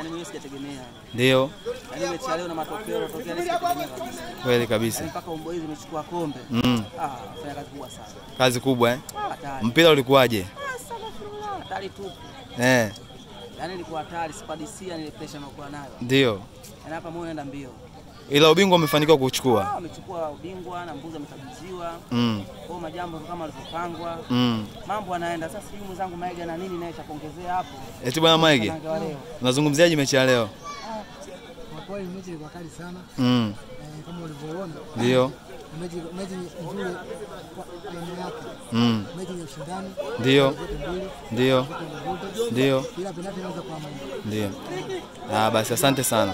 Yaani mimi sijategemea. Ndio. Yaani mechi leo na matokeo yalotokea sijategemea kabisa. Kweli kabisa. Yaani mpaka Homeboyz imechukua kombe. Fanya kazi kubwa sana. Kazi kubwa eh? Mpira ulikuwaje? Hatari tupu. Yaani ilikuwa hatari, sipadisia ile pressure nilikuwa nayo. Ndio. Yaani hapa moyo unaenda mbio. Ila ubingwa umefanikiwa kuchukua. Amechukua ubingwa na mbuzi amekabidhiwa. Kwa majambo kama alivyopangwa. Mambo yanaenda. Sasa sijui mwenzangu Maige na nini naye cha kuongezea hapo. Eti bwana Maige. Unazungumziaje mechi ya leo? Kwa kweli mechi ilikuwa kali sana. Kama ulivyoona. Ndio. Mechi nzuri kwa aina yake. Mechi ya ushindani. Ndio. Ndio. Ndio. Bila penalti inaweza kuamua. Ndio. Basi asante sana.